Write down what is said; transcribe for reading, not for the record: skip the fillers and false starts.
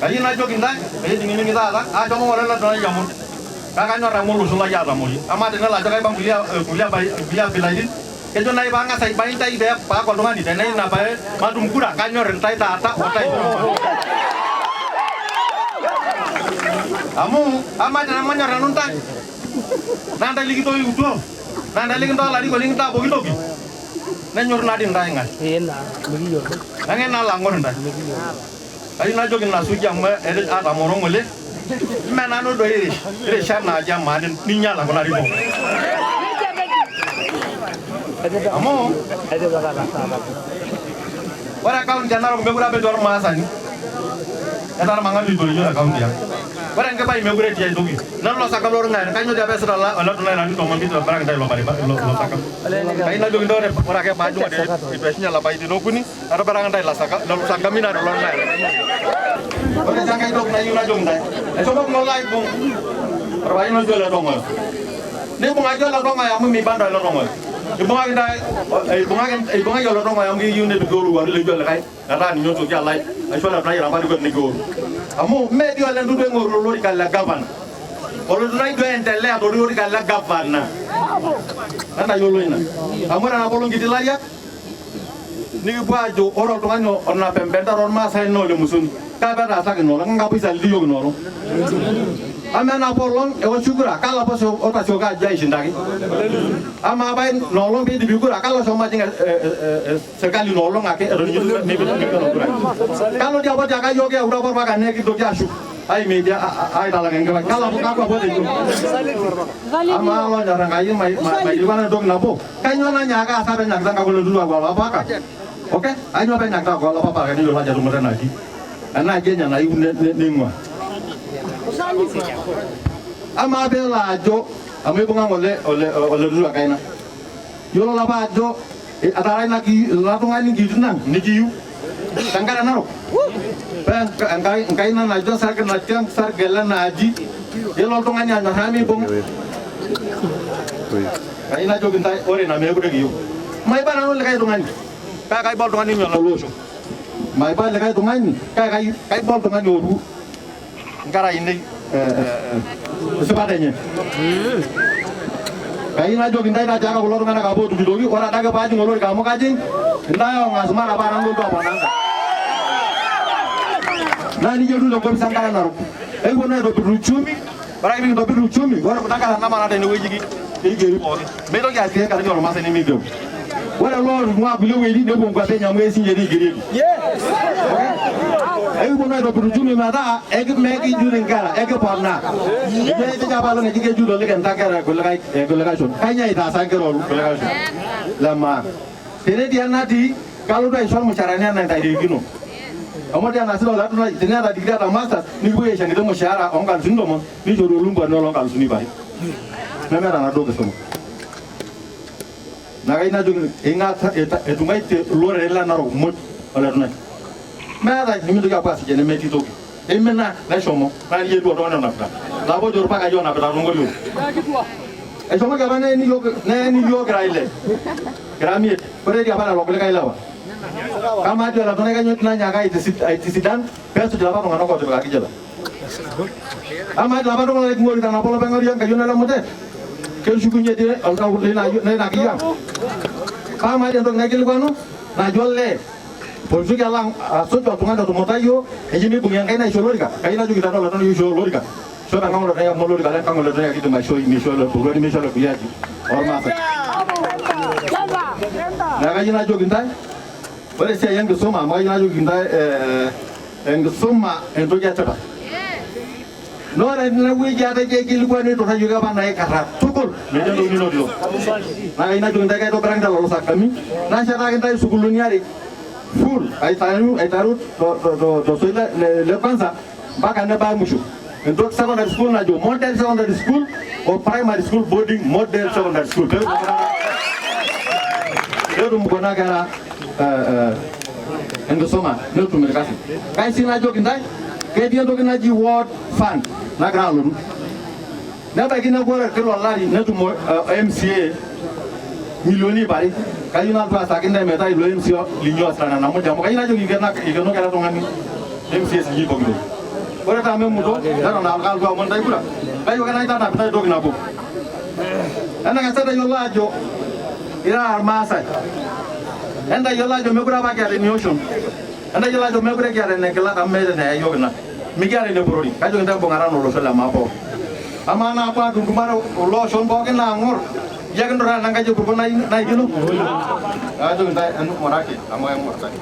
Kayieu najoki intae pee inining'ining'i taata ashomo ng'ole leton amu kake anyor amu olosho lai atamoyia. Amaa tenelo ajo kaiba nkulie abilaitin kejo nai paang'as aiba intae pee paaku oltung'ani tenaa ina pee matum kura kanyor intae taata o taisere. Amu amaa tenemanyor nanu intae naa intae likitoiutuo naa intae likintaa olarikoni likintaa pooki toki nenyor naadii intae ng'ae? Kang'ae nalo ang'or intae? Kayieu najoki nasuji amu atamoro ng'ole mme nanu doi irish irishat naaji amaa ninyala kuna arikok amu ore kaunti e Narok mekure apa etii ormaasani etaa irmang'ati oitoriyo te kaunti ang. Ore enkibai mekure etii aitoki nelo osarge lorng'ae kainyoo dii apa eesita ele tung'ani ilarin tomon pitobiraki intae ilo baribara ilo sargam. Kayieu najoki intae ore ake paajing eitu eishunye ilapaitin okuni Aitobiraki ntae lelo sakami naa lelo ntae. Ore sii enkae toki nayieu najoki ntae, eshomo kulo aibung orpayian oji ole Tong'oyo. Neibung'aki ole Tong'oyo amu mibanda ole Tong'oyo. Ibung'aki ntae ibung'aki ole Tong'oyo amu keyieu nepiki olowuaru leijo olikae metaa ninye oitoki alo aisho ole Tunai apa rikore nikiworu. Amu mee dii ole Ntutu oing'oru olorika le gavana. Ole Tunai duo oendelea tolorika le gavana. Entayiolo ina. Amu ore enapa olong kitii Lariak, nikipuo aajo ore oltung'ani onap embendera ormaasai naa ole Musoni. Kaa petaasaki ina olong? Enkapuisa isalitie iyiook ina olong. Amaa enapa olong eoshi kura, kalo apa otasioka ajo aishindaki? Amaa apa ina olong piidipi kura, kalo oshomo ajing serkali ina olong ake eton ninye itu mipikeno kura? Kalo dii apa otiaka iyiook kiyautua apa olpaka nekintoki ashuk aimie idia aitalang enkipai? Kalo kakwa apa otejo? Amaa olonyor Enkai maikilikuana entoki nabo? Kainyoo nanyaaka aasa penyakita nkako le Tutu aaku olapa paka? Okay? Kainyoo penyakita aaku olapa paka neyiolo ajo etumuta enaaji? Enaaji enye nayieu neing'ua. Amaa peelo ajo amu eibung'a ng'ole ole ole Tutu enkaina. Yiolo olapa ajo etaara ina ilo tung'ani nkiitin ang nikiyieu tenkare narok. Paa enkaina najo sarge natii sarge lenaaji elo oltung'ani anyorraa meibung'a. Kayieu najoki intae ore ina meekure kiyieu. Maiba nanu likae tung'ani kake kaiba oltung'ani oinyala ele osho. Maiba likae tung'ani kake kaiba oltung'ani oru inkera ainei esipata enye. Kayieu najoki intae natiaka kulo tung'anak apa ootujutoki ore adake paajing olorika amu kajing intae oong'as matapaa nanu olotu aponaa intae. Naa nijo etiu tenkopis enkare Narok. Ekiponu aitobir uchumi Ore ake pikintobir uchumi, ore kuna kera namana tenewueji keigeri pookin. Meitoki atii enkaji ormaasai nemeigero. Ore loing'ua kulie wuejitin nepuo nkuapi enye amu ketii sinche neigerieki. Ekiponu aitobir uchumi metaa mekijut inkera, ekiponaa. Ejo etejo apa olong eji kejut oleng inkera kulikae kulikae shot. Kainyoo aitaasa inkera kulikae oshon le maa? Tenetii enatii kalotu aisho irmushaarani enaa enaitirikino. Amu ore ena sida oltung'ani teniata degree ata masters nikipuoi aisho enkiti mushaara oo nkalusuni tomon nishori olumbwa loo nkalusuni ip are. Nemeeta enaduo kisuma. Naa kayieu najoki etung'aitie iloreren le Narok muj ole Tunai. Meetae nimintoki apuo asujaa nemetii toki. Eimina neshomo naa nijo etiu oltung'ani onapita. Lapa ojo irpakai onapita toonkoriong'i. Eshomoki apa neeni iyiook neeni iyiook kira ile. Kira imiet. Ore etii apa lelo kulikae lewa. Kamaa dii ole Tunai kainyoo nanyaaka aitisidan peesuj ilapa tung'anak ootipikaki jela? Amaa dii lapa tung'anak liking'orita nabo olopeny enkayioni ole Mutet keshukunye dii oltau leina kiyio ang'? Kamaa dii entoki naikilikuanu najo olee oltoki alo asuj oltung'ani otumuta iyiook eji mibung'i enkaina aisho olorika, kayieu najoki nanu olotoni oishoo olorika shomo enkang ole Tunai amu olorika lenkang ole Tunai ake idim aishoi misho ole Purua nimisho ole kulie aji ormaasai. Neeku kayieu najoki intae ore esiai enkisuma amu kayieu najoki intae enkisuma entoki etipat. Naa ore ine wueji atejo aikilikuanu eiturrayioki apa naikarra tukul metii entoki ninotito. Naa kayieu najoki intae kaitobiraki intae lelo sakami nashetaki intae isukuulini are full aiteru aiteru tosoit le kwanza mpaka nebaya musho. Entoki secondary school najo model secondary school o primary school boarding model secondary school. Peetum kuna kera enkisuma netum irkasin. Kai sii najoki intae ketii entoki naji ward fund nagira alotu. Nebaiki neeku ore kila olari netum MCA milioni ip are. Kayieu nalotu aasaki intae metaa ilo MCA linyi oosita nena muj amu kayieu najoki ikenoki ele tung'ani MCA sinye pooki toki. Ore taa memuto neton aa kalotu aomon intae kura. Kayieu ake naitanap intae toki nabo. Enang'as tayiolo ajo irara Irmaasai. Entayiolo ajo mekure apa kiata enioshon. Entayiolo ajo mekure kiata enekila amu meeta eneya iyiook ina. Mikiata eneporori. Kajoki intae mbung'ata anaa olosho le maa pookin. Amaa naa apuo adung'dung'are kulo oshon pookin naang'or, ijo akinturraa ena nkaji e kurkuo naikeno? Kajoki intae eng'uraki amu kaing'or intae.